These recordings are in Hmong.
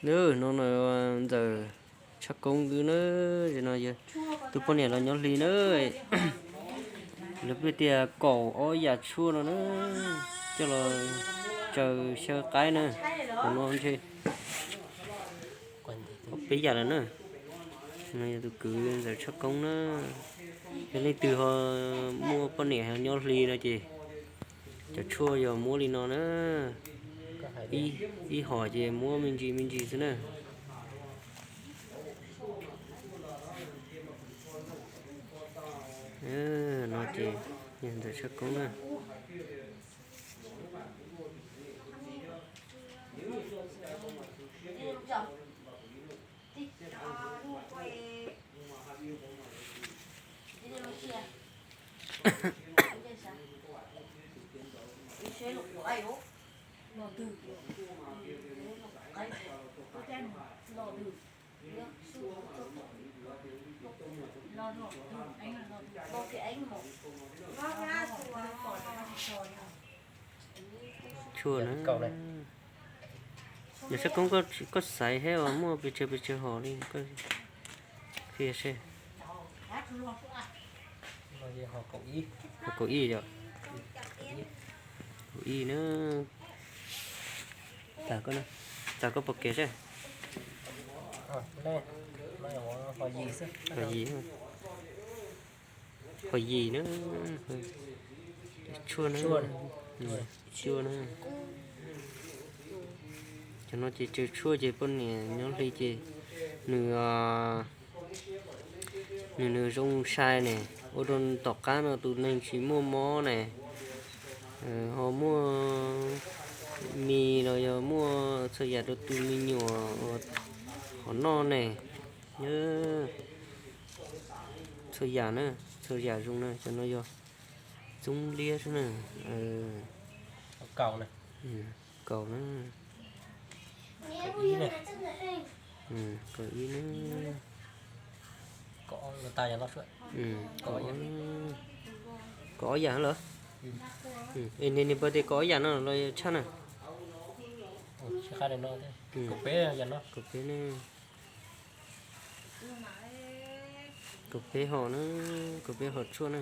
Nws no no ntxawm tshaj koob wb na, no yog tus poj niam los nyob hli na. Lawv pheej tias kaum ob yam tshuaj no na, coj los tsaws xyaw qaib na, qhov no ntshe peb yam lawm na. No yog tus kwv ntxawm tshaj koob na. Yog leej twg ho muaj poj niam ho nyob hli no ces cov tshuaj yog muab li no na, ib hom ces muab me ntsis me ntsis xwb na. No ces yog ntxawm tshaj koob na. Tshuaj na. Yog tshaj koob, koj xaiv thiab os, muaj pes tsawg pes tsawg hom li koj qhia seb. Hom kaum ib yom. Kaum ib na. Tas koj pom kev seb. Hom yim na. Tshuaj na. Tshuaj na. Cov no ces tsaws tshuaj ces poj niam nyob hli ces nws nws nws zoo sai ne, ua rau tom qab no tus neeg tsis muaj mob ne, ho muaj mis los yog muaj txhua yam rau tus me nyuam uas qhov noj ne. Txhua yam na, txhua yam zoo na, cov no yog txoob liab xwb na. Kaum na. Kaum ib na. Kaum ob yam lawm. Niag niag pog tias kaum ob yam no los tshaj na. Kaum peb na. Kaum peb hom na, kaum peb hom tshuaj na.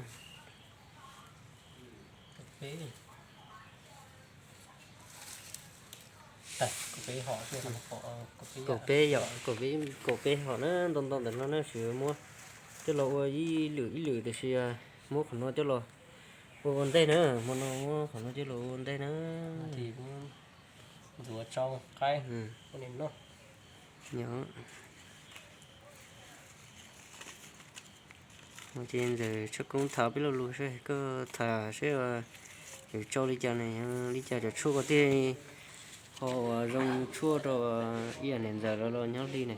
Kaum peb yom, kaum peb hom na, ntau ntau ntawm no na, sim muab coj los ua ib lwm ib lwm tiam sis muab qhov no coj los ua ua ntej na, hmo no muab qhov no coj los ua ua ntej na. Ntxuav tsau qaib poj niam noj. Ces ntxawm tshaj koob tham peb lo lus seb koj tham seb yuav tsau li cas ne, li cas cov tshuaj ko thiaj ho uas zoo tshuaj rau ib yam niam ntxawm los los nyob hli ne.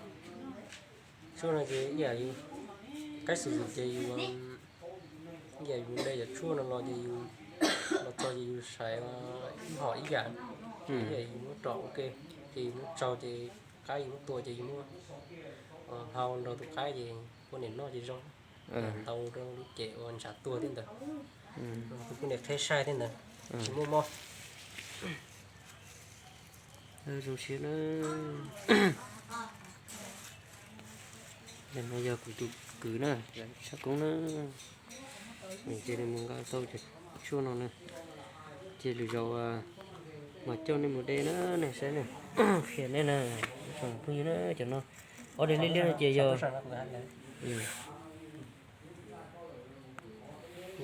Tshuaj no ces ib yam yus, qaib xwm xwm ces yus, ib yam yus de cov tshuaj no los ces yus, los txog ces yus xaiv ib hom ib yam, ib yam yus muab rau ua ke, ces yus muab tsau ces qaib yus muab tua ces yus muab hau nrog tus qaib ces poj niam noj ces zoo. Tau rau lub cev uas ntshav tuag thiab ntawd, tus poj niam qheb saib thiab ntawd, tsis muaj mob. Zoo siab na. No yog kuv tus kwv na, tshaj koob na. Ces nws mus nqa tau cov tshuaj no na, ces lwm zaus mas coj nej mus de na, nej saib na, qhia nej na, tsoom phooj ywg na, cov no ob daim liab liab no ces yog,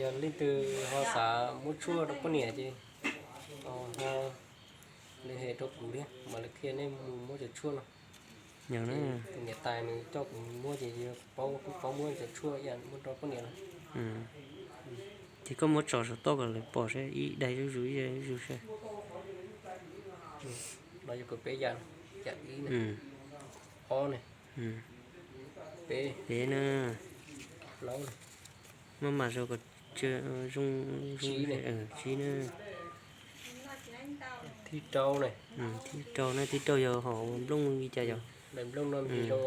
yog leej twg ho xav muab tshuaj rau poj niam ces ho li hem rau kuv thiab mam li qhia nej mus muab cov tshuaj no. Tus niam tais nws coj kuv muab ces kuv paub muab cov tshuaj ib yam muab rau poj niam no. Ces koj muab tso saum toj kom lawv pom seb, ib daim zuj zus ib daim zuj zus seb. No yog kaum peb yam, yam ib na, ob na, peb, peb na, plaub na, maj mam zog kom zoo, zoo, tsib na. Thib rau na. Thib rau na, thib rau yog hom ua nplooj li cas yog? Daim nplooj no nws zoo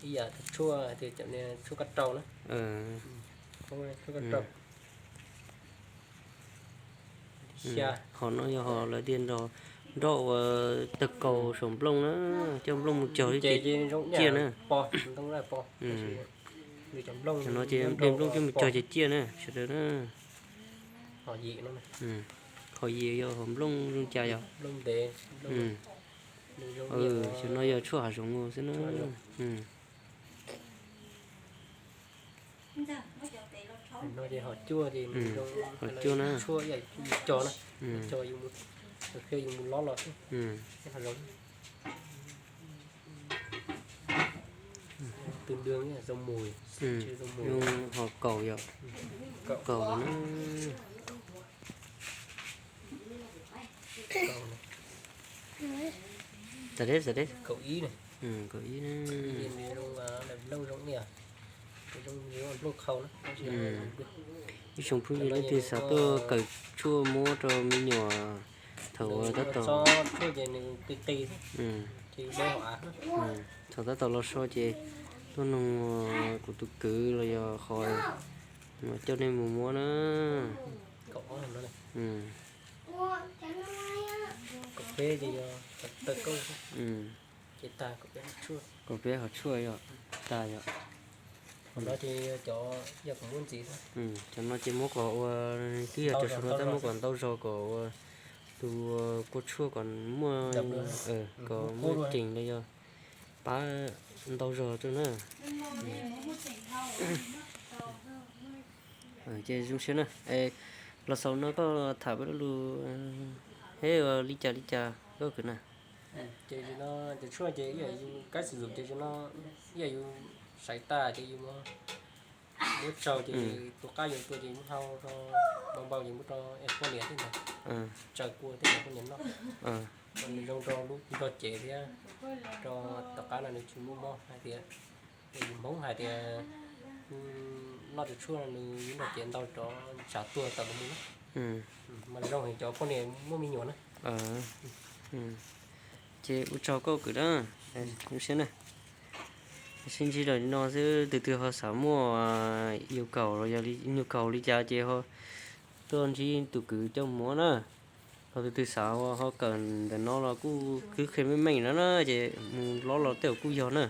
ib yam tus tshuaj tias cov niag tshuaj kab rau na. Tshuaj kab rau. Xya. Hom no yog hom lawv tias nrog Nroj ua tawg kaus saum nplooj na, coj nplooj mus cog ces ciaj na. Cov no ces de nplooj coj mus cog ces ciaj na sawv daws na. Qhov yim yog hauv nplooj zoo cas yog? Cov no yog tshuaj hav zoov xwb na. Hauv cuaj na. Zoo hauv kaus yom. Kaus na. Kaus ib na. Ib tsoom phooj ywg leej twg xav tuaj kawm tshuaj muab rau me nyuam thaum uas tab tom, thaum tab tom los so ces tuaj nug kuv tus kwv los yog qhov coj nej mus muab na. Kaum peb hauv tshuaj kom tag yom. Cov no ces muab kom ua, twb yog cov saum no tab muab kom ntau zog kom ua tus kua tshuaj kom muaj, kom muaj ceem los yog pab ntau zog rau na. Ces zoo siab na. Los xaus no koj tham peb lo lus, he ua li cas li cas koj kwv na? Ces no ces tshuaj ces ib yam yus kab xim lus ces no ib yam yus saiv tas ces yus muab tsaws ces tus qab yus tua ces muab hau rau npau npau ces muab rau poj niam thiab ntag, tsaws kua thiab poj niam noj. Nws zoo rau lub nrog cev thiab rau tom qab no nws tsis muaj mob hais tias, yus Hmoob hais tias noj tus tshuaj no nws yus nrog cev ntau rov tsav tuag tawm los mus na. Mas zoo heev cov poj niam muaj me nyuam na. Ces ua tsaug koj kwv na, zoo siab na. Sib ntsib los li no xwb, tus twg ho xav muaj nhu kaus los yog nhu kaus li cas ces ho tuaj ntsib tus kwv coj muab na. Ho tus twg xav ho kawm ntawm no los kuj kwv qhia meej meej no na, ces mus lob los tej zaum kuj yog na.